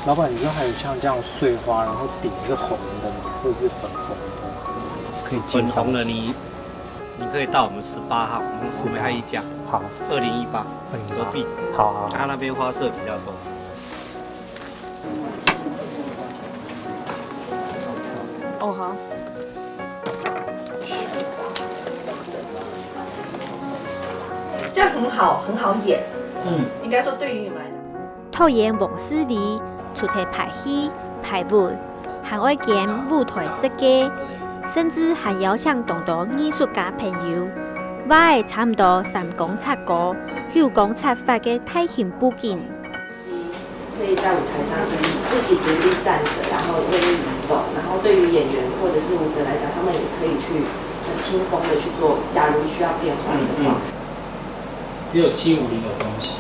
老闆，你說還有像這樣碎花，然後底是紅的嗎？或者是粉紅的？可以介紹。粉紅的你 你可以到我們十八號，我們，我們還有一家，好。二零一八，二零一八。隔壁，好，好，好。他那邊花色比較多。哦，好。這樣很好，很好演。嗯。應該說對於你們來講。 導演黃思維除忒排戲、排舞，還愛兼舞台設計，甚至還邀請當多藝術家朋友，畫个差毋多三公尺高、九公尺闊个大型布景。可以在舞台上獨立，自己獨立站着，然後任意移動，然後對於演員或者是舞者來講，他們也可以去很輕鬆的去做，假如需要變換的話。嗯，嗯。只有七五零有東西，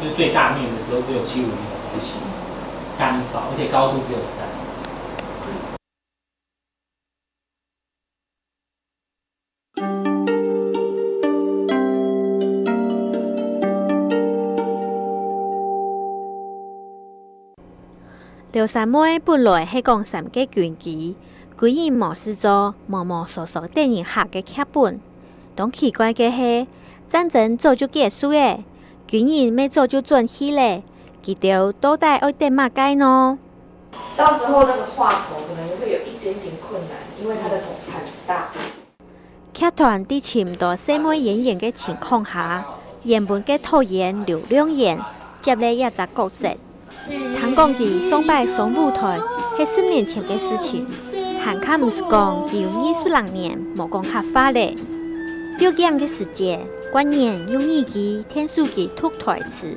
就是最大面的時候只有七五零有東西，单薄，而且高度只有三。 劉三妹本來係講三个軍機，軍人無事做，毛毛疏疏得人惜个劇本。當奇怪个係，戰爭早就結束咧，軍人乜早就轉去咧，佢兜到底愛等麼个呢？到時候那個畫頭可能會有一點點困難，因劇團在尋毋到細妹演員个情況下，原本个導演劉良源接了這隻角色。聽講佢上擺上舞台係十年前个事情，還較毋使講佢有二十零年無講客話咧。錄影个時節，官員用耳機、電視機讀台詞，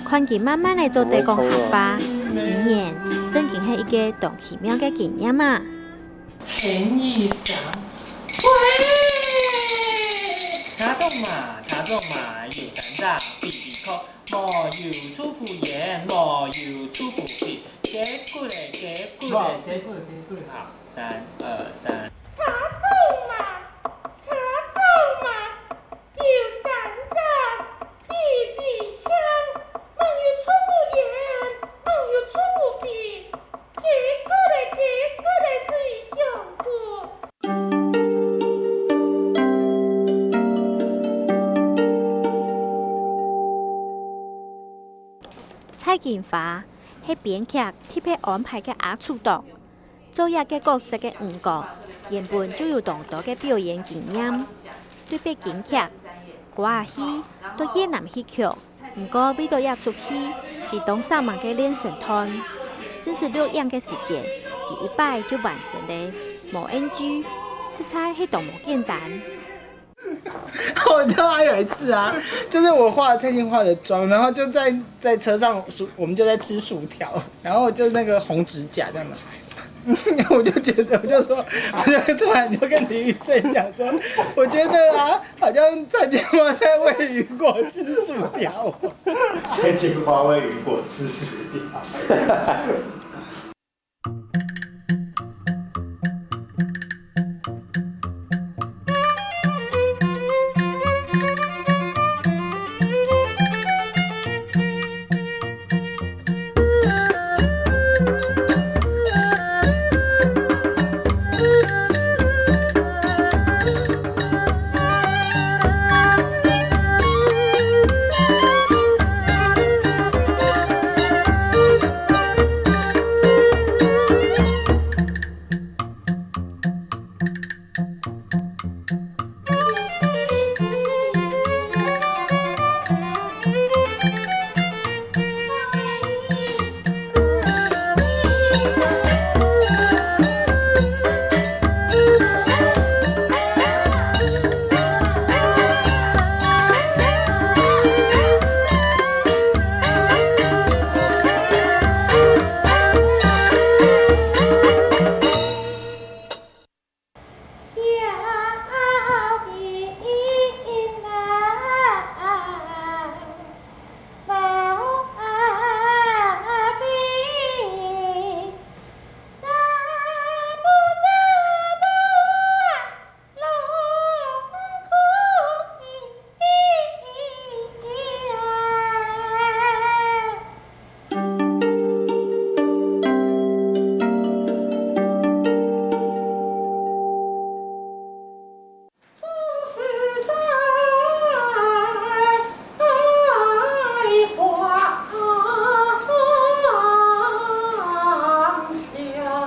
看佢慢慢仔做得講客話，語言真經係一個當奇妙个經驗啊！ 喊一聲，喂！車中嫲，車中嫲，有三隻比比殼，無有臭婦煙，無有臭布皮，雞骨个，雞骨个，雞骨个，雞骨个。好，三、二、三。車中嫲，車中嫲， 有三隻比比強，無有臭婦煙，無有臭布皮，雞骨个，雞骨个係香菇。蔡金花係編劇特別安排个阿叔檔， 做這個角色个吳剛，原本就有當多个表演經驗，對北京劇、歌仔戲到越南戲曲，毋過為著這齣戲，佢當煞猛个練身段，正式錄影个時間，佢一擺就完成了，無NG，實在係當無簡單。 我知道還有一次啊，就是我化了蔡健雅的妝，然後就在在車上薯，我們就在吃薯條，然後就那個紅指甲這樣嘛，我就覺得，我就說，我就突然就跟李宇盛講說，我覺得啊，好像蔡健雅在餵雨果吃薯條。蔡健雅餵雨果吃薯條。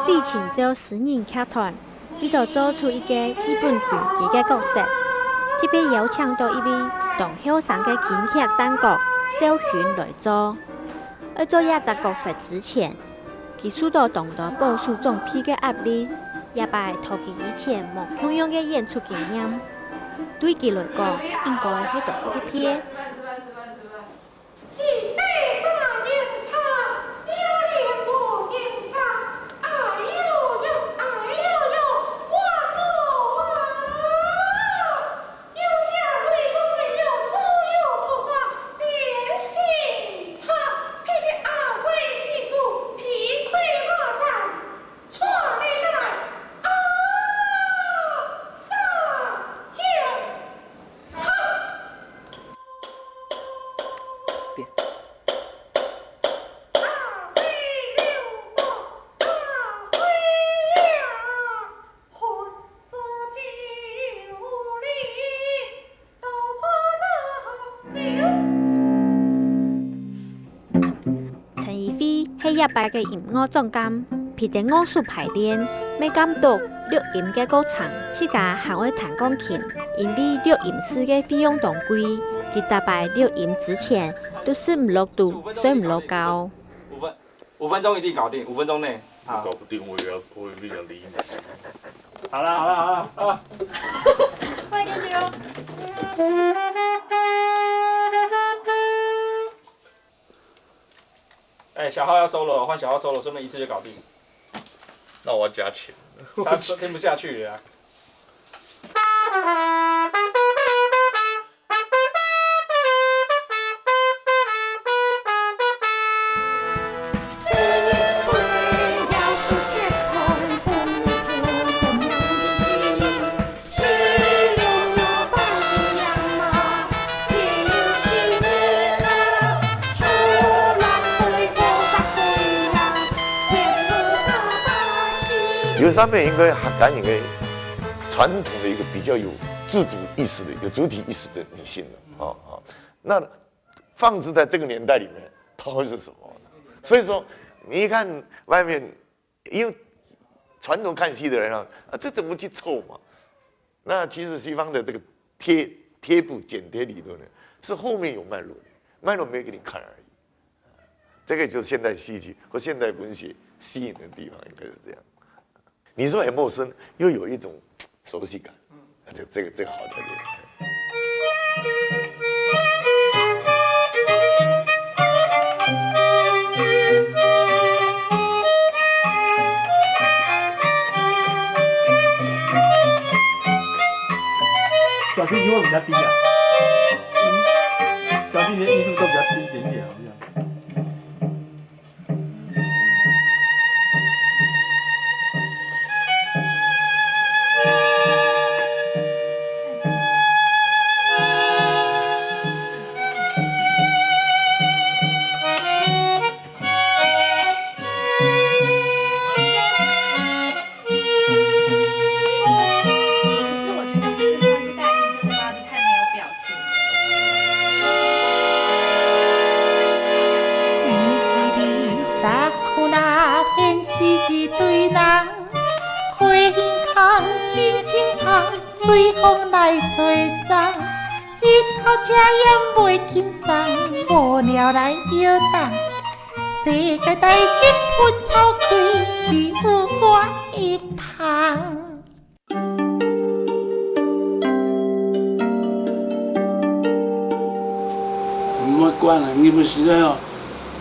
李清照私人劇團為著做出一個日本軍機个角色，特別邀請到一位當後生个京劇旦角紹興來做。愛做這隻角色之前，佢受到當多保守長輩个壓力，這擺討佢以前無共樣个演出經驗，對佢來講，應該係當特別。 陳怡慧係這擺个音樂總監，陪等樂手排練，乜監督、錄音个過程，自家還愛彈鋼琴，因為錄音室个費用當貴，佢逐擺錄音之前都食毋落肚，睡毋落覺。五分，五分鐘一定搞定，五分鐘內。好，搞不定，我也要，我也不想理你。好了，好了，好了，好了。快点点哦。哎，小号要 solo 了，换小号 solo，顺便一次就搞定。那我要加钱。他说听不下去了啊。有上面应该还敢应该传统的一个比较有自主意识的、有主体意识的女性了啊啊。那放置在这个年代里面，它会是什么？所以说，你一看外面，因为传统看戏的人啊，啊这怎么去凑嘛？那其实西方的这个贴贴补剪贴理论呢，是后面有脉络的，脉络没有给你看而已。这个就是现代戏剧或现代文学吸引的地方，应该是这样。你说很陌生，又有一种熟悉感，这这个这个好特点。小提琴会比较低啊。小提琴的音是不是都比较低一点点啊？好像。毋好管啊，你毋使哦，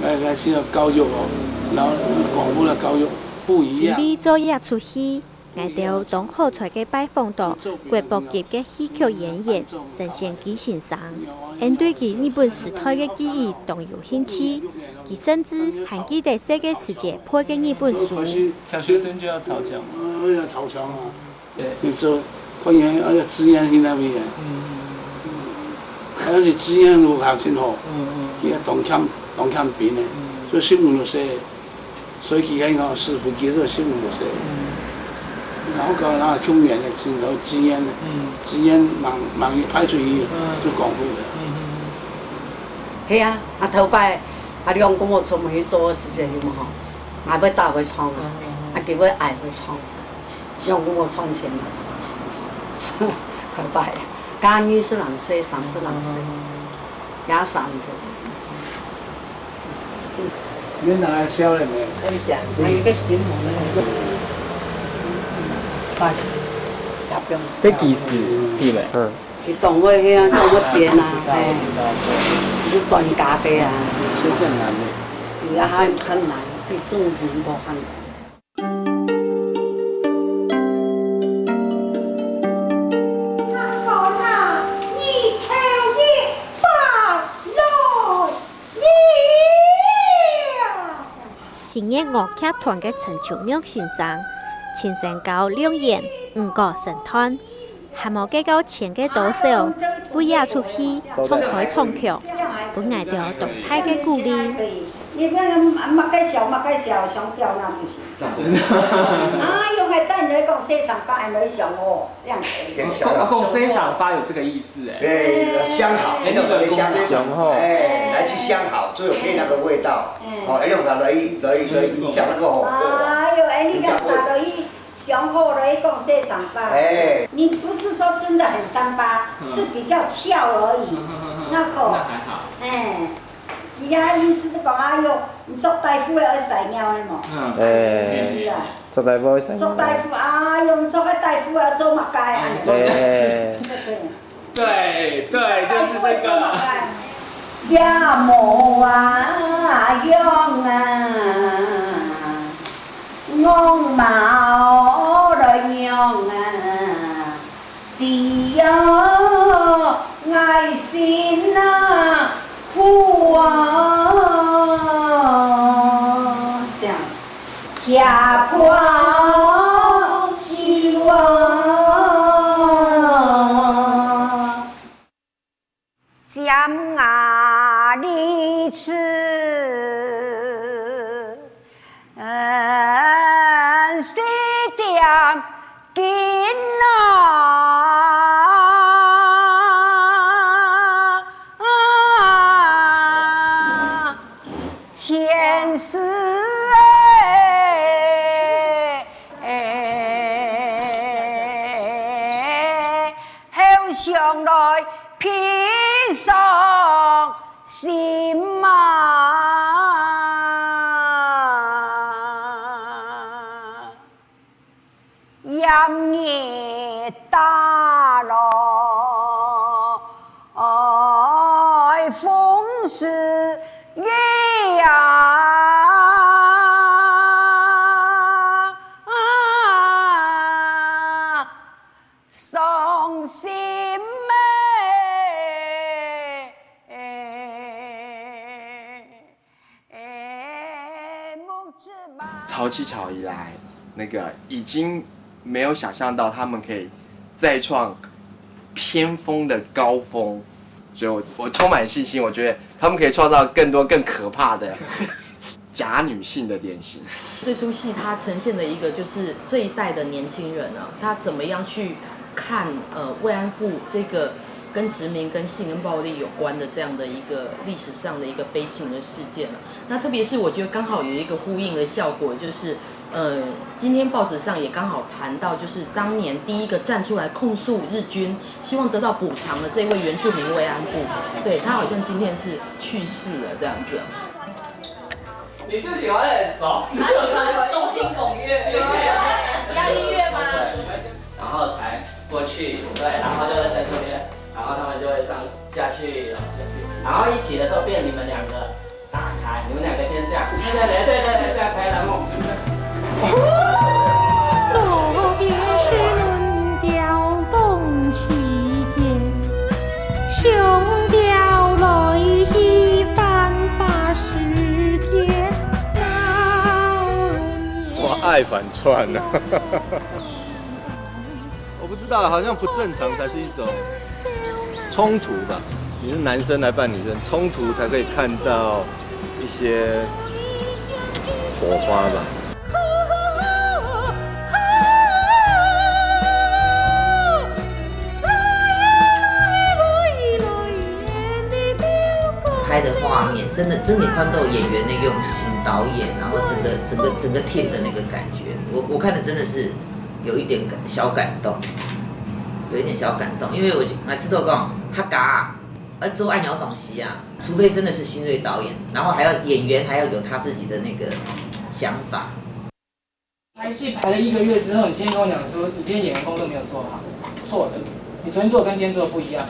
来来，是教育哦，然后广播的教育不一样。因为做一出戏，𠊎兜當好彩个拜访到國寶級个戲曲演员曾先基先生，𠊎對佢日本時代个記憶當有興趣，佢甚至還記得細个時節背个日本書。小学生就要吵架嘛。嗯，要吵架啊。 你做官员要支援去那边啊，还要去支援路考真好，佢个当欠当欠兵呢，所以新闻都写，所以佢个个师傅叫做新闻都写，然后搞那个救援的，真个支援，支援忙忙一派出去，就广播的。系啊，啊头摆啊，两公婆出门去做个时间有无吼？也会打会唱啊，啊佢会挨会唱。 用我賺錢嘛。頭擺啊，加二十零歲、三十零歲，也三個。你拿來燒了沒？我講，還有一個新聞呢，發，發表。這幾時，對無？嗯。佢當會个啊，當會編啊，嘿，佢是專家个啊。現在難的。佢啊，還很難，比中文都還難。 星月樂劇團个陳秋玉先生，親身教兩弦、五角身段，還無計較錢个多少，為這齣戲唱開唱曲，分𠊎兜當大个鼓勵。 你不要那麼該想，麼該想，想掉那不行。啊，用來帶你來講，生三八，還沒想哦，這樣可以。講講生三八有這個意思哎。對，想好，哎，那個想好，想好。哎，來去想好，最後配那個味道。哦，哎，用它來來來講那個火鍋。哎呦，哎，你講啥都一上好了，一共洗三擺。哎。你不是说真的很三八，嗯。是比较翘而已。嗯，嗯，嗯，嗯。那个，那还好。哎，人家意思是讲，哎哟，你做大夫的要屎尿的嘛。嗯。哎。是啊。做大夫的屎尿。做大夫，哎哟，你做个大夫要做么个啊？哎，做个哎。这个。 对，对，就是这个。也无啊用啊，戇毛来用啊，只要爱心啊，苦啊，这样。 跳破死亡。尖牙利齿，嗯，四点 金啊，前世哎，哎，后生来披上心啊。 炎热打落，风势雨啊，伤心哎。 潮起潮以来，那个已经没有想象到他们可以再创偏峰的高峰，所以我，我充满信心，我觉得他们可以创造更多更可怕的假女性的脸型。这出戏它呈现了一个，就是这一代的年轻人啊，他怎么样去看，呃，慰安妇这个跟殖民、跟性跟暴力有关的这样的一个历史上的一个悲情的事件啊。那特别是我觉得刚好有一个呼应的效果，就是，呃，今天报纸上也刚好谈到，就是当年第一个站出来控诉日军，希望得到补偿的这位原住民慰安妇，对，她好像今天是去世了这样子。 你就喜欢很熟。他喜欢众星捧月。对啊，你要音乐吗？然后才过去，对，然后就在这边，然后他们就会上下去，然后下去，然后一起的时候变你们两个打开，你们两个先这样，对对对对对，这样开，然后。我爱反串啊。我不知道，好像不正常才是一种冲突吧。你是男生来扮女生，冲突才可以看到一些火花吧。 拍的画面，真的真的看到演员的用心，导演，然后整个整个整个 team 的那个感觉，我我看的真的是有一点感小感动，有一点小感动，因为我就我知道讲他嘎，呃，做爱鸟东西啊，除非真的是新锐导演，然后还要演员还要有他自己的那个想法。 排戏排了一个月之后，你今天跟我讲说，你今天演员工作没有做好，错了。你昨天做的跟今天做的不一样。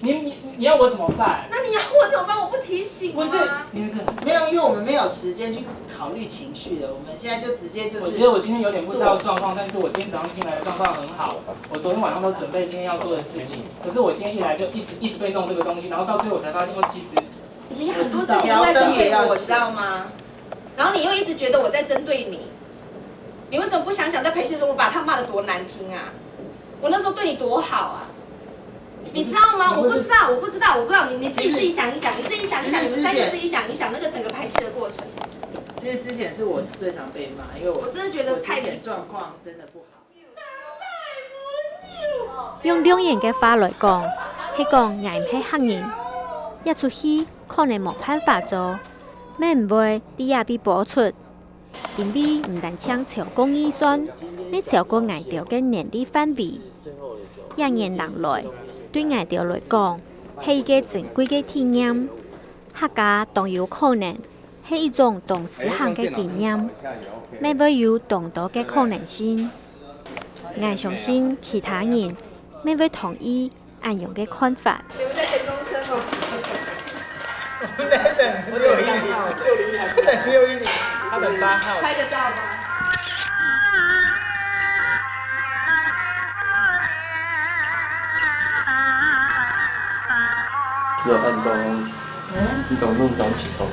你你你要我怎么办？那你要我怎么办？我不提醒吗？不是，你是没有，因为我们没有时间去考虑情绪了，我们现在就直接就是。我觉得我今天有点不知道状况，但是我今天早上进来的状况很好。我昨天晚上都准备今天要做的事情，可是我今天一来就一直一直被弄这个东西，然后到最后我才发现，哦，其实你很多事情都在针对我，你知道吗？然后你又一直觉得我在针对你，你为什么不想想在排戏的时候我把他骂的多难听啊？我那时候对你多好啊？你知道吗？我不知道，我不知道，我不知道。你你自己自己想一想，你自己想一想，你们三个自己想一想那个整个排戏的过程。其实之前是我最常被骂，因为我我真的觉得太我之前状况真的不好。用兩人个話來講，係講𠊎毋係客人，這齣戲可能無辦法做，乜毋會在這被播出。因為毋單淨超過預算，乜超過𠊎兜个能力範圍。這年人來，對𠊎兜來講，係一個珍貴个體驗。客家當有可能係一種當時行个經驗，乜會有當多个可能性。𠊎相信其他人乜會同意恁樣个看法。你們在等公車嗎？我們在等六一零，在等六一零。他等八號。拍個照嗎？有按鐘，你怎麼那麼早起床？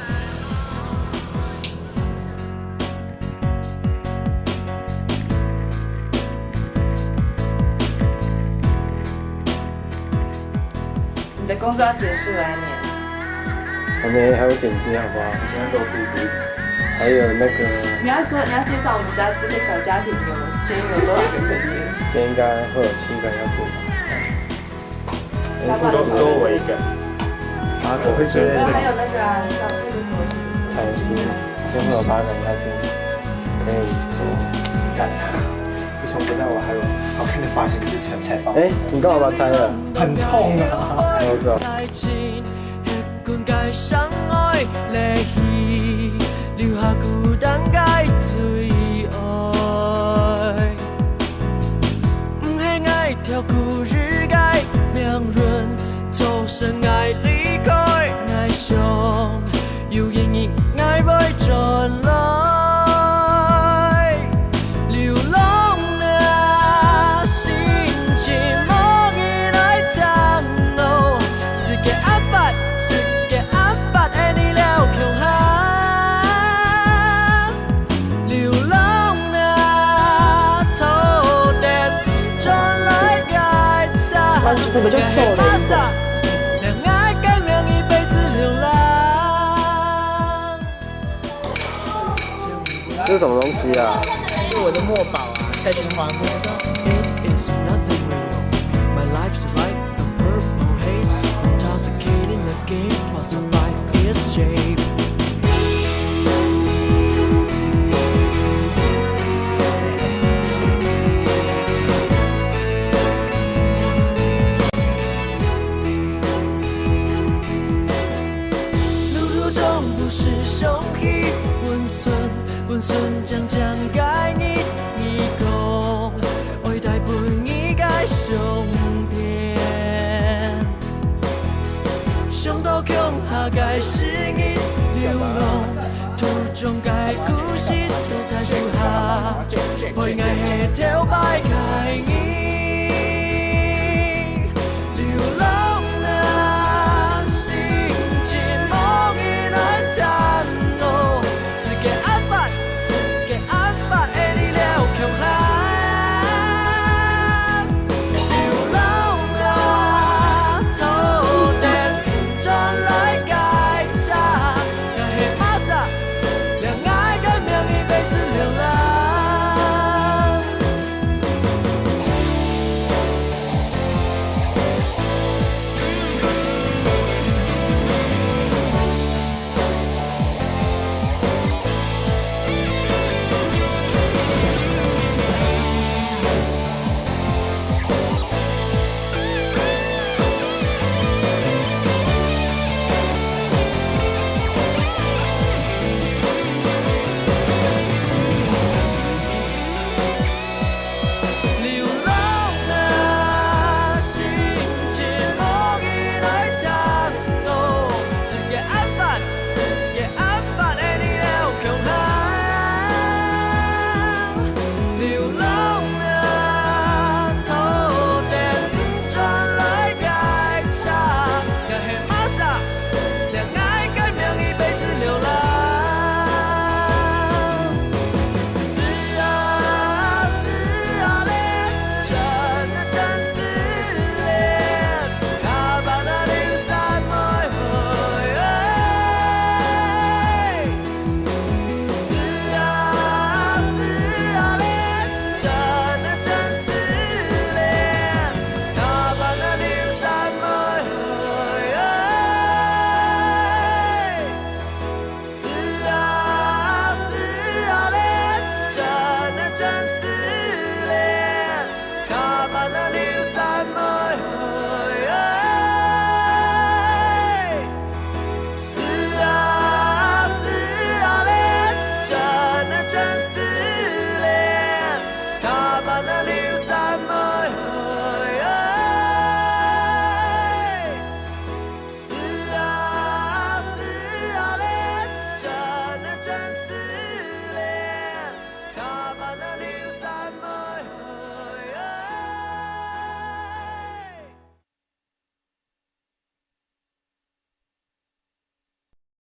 你的工作要結束了，你。還沒，還有剪接，好不好？你現在給我布置。還有那個，你要說，你要介紹我們家這個小家庭有，今天有多少個成員？今天應該會有七個人要住。 多，多我一個。啊，我會睡在這裡。還有那個啊，你找那個什麼星座？彩星，今天我八個人要住，可以說。幹，為什麼不在我還有好看的髮型之前才發？哎，你幹嘛把它拆了？很痛啊。哦，是哦。 分解相愛離去，留下孤單个最愛。毋係𠊎跳過日个命運，造成𠊎離開，𠊎想有一日𠊎會轉來。 流浪啊，心情無人來擔當，世界阿發，世界阿發，愛你了共下。流浪啊，錯點轉來愛家。那這個就瘦了一點。讓愛改變一輩子流浪。 這是什麼東西啊？就我的墨寶啊，在清華墨寶。It is nothing real. My life's like a purple haze, intoxicating the game, forced by its shape. 路途中不時想起溫存，溫存將